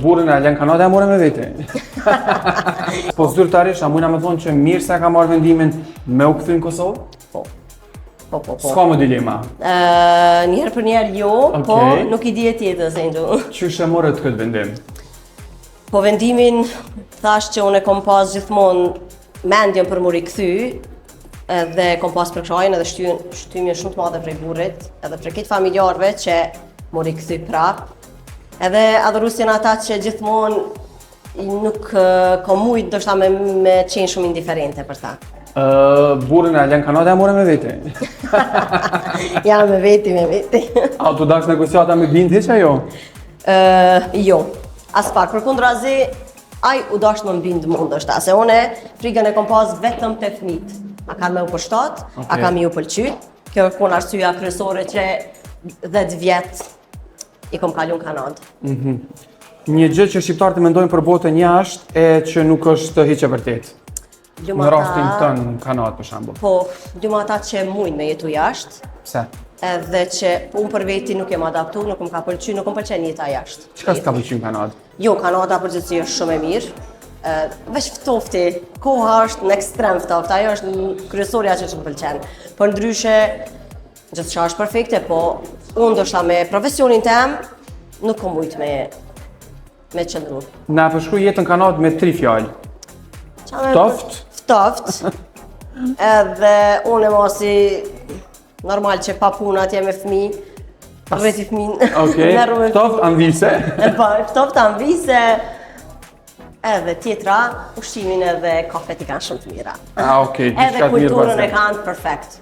Burrin e len n'Kanadë e more me vete. Po zyrtarisht, a mujna me thonë që mirë se e ka marrë vendimin me u kthy në Kosovë? Po. Po, po, po. S'ka më dilema. Njëherë për njëherë jo, po nuk i dihet jetës, Angel. Qysh e morët këtë vendim? Po vendimin, thash që unë e kom pas gjithmonë mendjen për mu rikthy, edhe kom pas përkrahjen edhe shtymjen shumë të madhe prej burrit, edhe prej krejt familjarëve që mu rikthy prap. Edhe adhurues janë ata që gjithmonë nuk kom mujt ndoshta me qenë shumë indiferente për ta. Burrin e len n'Kanadë e more me vete? Ja, me veti, me veti. A t'u dash negociata me bind hiç ajo? Jo, aspak. Përkundrazi, ai u dasht me m'bind mu ndoshta, se une frigën e kom pas vetëm te fmit. A kanë me u përshtat, a ka me ju pëlqy. Kjo është kon arsyeja kryesore që 10 vjet i kom kalu në Kanadë. Një gjë që shqiptarët mendojnë për botën jashtë e që nuk është hiç e vërtetë. Në rastin tënd në Kanadë për shembull. Po, lum ata që mujnë me jetu jashtë. Pse? Edhe që unë për veti nuk jem adaptu, nuk më ka pëlqy, nuk më pëlqen jeta jashtë. Çka s'ka pëlqy në Kanadë? Jo, Kanada përgjithësi është shumë e mirë. Veç ftofti, koha është në ekstrem ftoftë, ajo është kryesorja që që më pëlqen. Për ndryshe, gjithçka është perfekte, po unë ndoshta me profesionin tem, nuk kom mujt me qëndru. Na përshkruj jetën në Kanadë me tri fjalë. Ftoft? Ftoft. Edhe unë e masi normal që pa punë atje me fëmi, rriti fëmin. Okej, ftoft, amvise. E po, ftoft, amvise. Edhe tjetra, ushqimin edhe kafet i kanë shumë të mira. Ah, okej, Edhe kulturën e kanë perfekt.